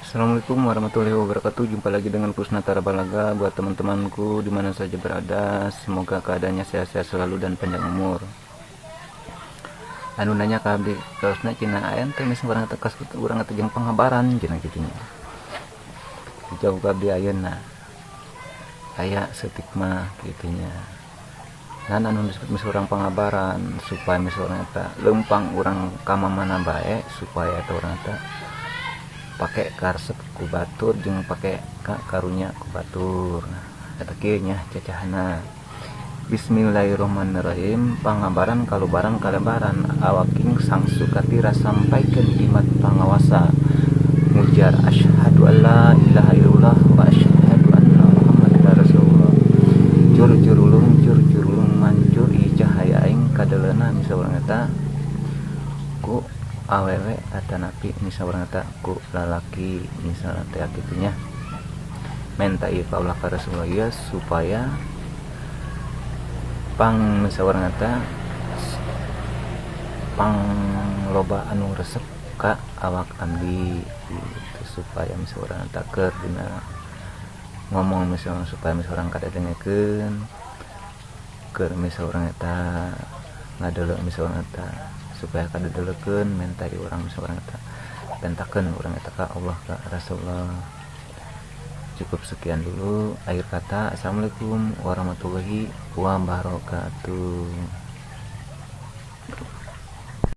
Assalamualaikum warahmatullahi wabarakatuh. Jumpa lagi dengan Kusnatara Balaga. Buat teman-temanku di mana saja berada, semoga keadaannya sehat-sehat selalu dan panjang umur. Anu nanya ka abdi, "Kaosna cenah aya teh misalnya urang teh kas urang teh jeung pangabaran cenah kitu nya." Dijawab ku abdi, ayeuna aya saeutik mah kitu nya. Dan anu disebut mis urang pangabaran supaya mis urang eta leumpang urang ka mana bae, supaya eta urang eta pake karesep ku batur jeung pake ka karunya ku batur. Nah, eta kieu nya cacahna. Bismillahirrahmanirrahim. Pangabaran kalubaran kalebaran awaking sangsu katira sampaikeun jimat pangawasa ngujar asyhadu alla ilaha illallah wa asyhadu anna muhammadar rasulullah. Cur curulung cur curulung mancur ieu cahaya aing kadeleuna misa urang eta ku awewe atanapi misa urang eta ku lalaki misalna teh kitu nya. Menta ieu ka Allah ka Rasulullah ieu supaya pang misa urang eta pang loba anu resep ka awak abdi gitu, supaya misa urang eta keur dina ngomong misalnya supaya misa urang kadengekeun, keur misa urang eta ngadeleu misa urang eta supaya kadedelekeun. Menta di urang misa urang eta pentakeun urang eta ka Allah ka Rasulullah. Cukup sekian dulu. Akhir kata, assalamualaikum warahmatullahi wabarakatuh.